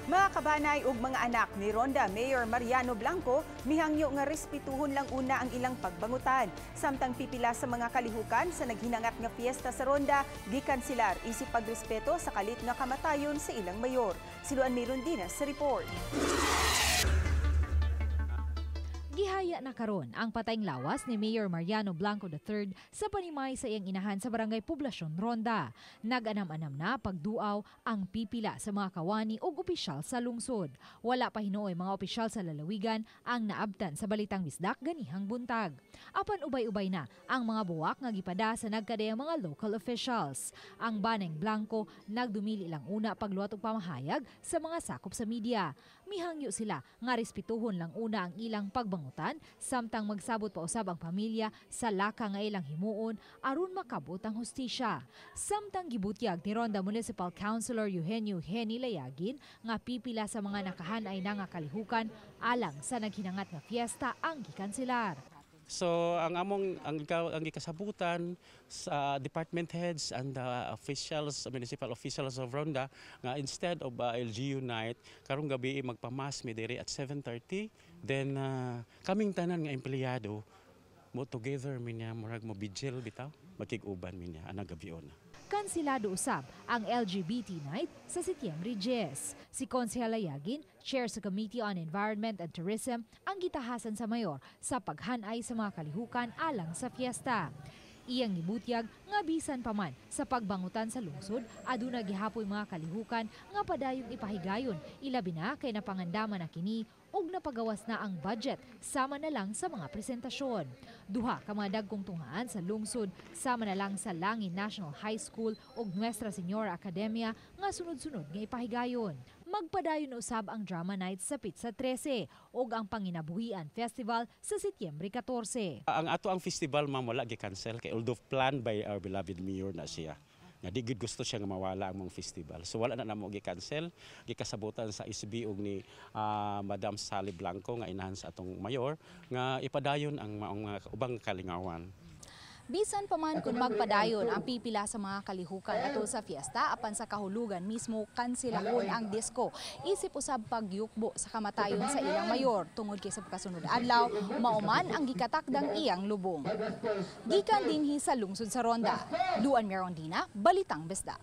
Mga kabanay ug mga anak ni Ronda Mayor Mariano Blanco mihangyo nga respetuhon lang una ang ilang pagbangutan. Samtang pipila sa mga kalihukan sa naghinangat nga fiesta sa Ronda gikanselar isip pagrespeto sa kalit nga kamatayon sa ilang mayor. Si Luan Mirondina sa report. Gihaya na karon ang patayng lawas ni Mayor Mariano Blanco III sa panimay sa iyang inahan sa Barangay Poblasyon, Ronda. Nag-anam-anam na pagduaw ang pipila sa mga kawani ug opisyal sa lungsod. Wala pa hinuoy mga opisyal sa lalawigan ang naabtan sa balitang bisdak ganihang buntag. Apan ubay-ubay na ang mga buwak nga gipada sa nagkadayang mga local officials. Ang Baneng Blanco nagdumili lang una pagluwat og pamahayag sa mga sakop sa media. Mihangyo sila nga respetuhon lang una ang ilang pagbangutan samtang magsabot pa usab ang pamilya sa laka nga ilang himuon aron makabot ang hustisya. Samtang gibutyag ni Ronda Municipal Councilor Eugenio Heni Layagin nga pipila sa mga nakahanay na nga kalihukan alang sa naghinangat nga fiesta ang gikanselar. So ang among ang gikasabutan sa department heads and the officials, municipal officials of Ronda nga instead of LGU night karong gabi, magpa-mass mi diri at 7:30, then kaming tanan nga empleyado mo together mi niya, murag mo vigil bitaw, makig-uban mi niya anang gabi na. Kansilado usab ang LGBT Night sa Setyembre 10. Si Konsehal Layagin, chair sa Committee on Environment and Tourism, ang gitahasan sa mayor sa paghanay sa mga kalihukan alang sa fiesta. Iyang gibutyag nga bisan pa man sa pagbangutan sa lungsod, aduna gihapoy mga kalihukan nga padayong ipahigayon, ilabi na kay napangandaman na kini ug napagawas na ang budget sama na lang sa mga presentasyon. Duha ka mga dagkong tunghaan sa lungsod sama na lang sa Langin National High School ug Nuestra Señora Academia nga sunod-sunod nga ipahigayon. Magpadayon usab ang Drama Night sa Pizza 13 ug ang Panginabuhian Festival sa Setyembre 14. Ang ato ang festival, ma'am, wala gi-cancel kay although planned by our beloved mayor na siya nga di gid gusto siya nga mawala ang mong festival. So wala na namo gi-cancel, gikasabutan sa SB og ni Madam Sally Blanco nga inahan sa atong mayor nga ipadayon ang maong mga ubang kalingawan. Bisan pa man kung magpadayon ang pipila sa mga kalihukan atol sa fiesta, apan sa kahulugan mismo kansilahon ang disco. Isip usab pagyukbo sa kamatayon sa ilang mayor tungod kay sa pagkasunod adlaw mauman ang gikatakdang iyang lubong. Gikan dinhi sa lungsod sa Ronda, Luan Merondina, Balitang Bisdak.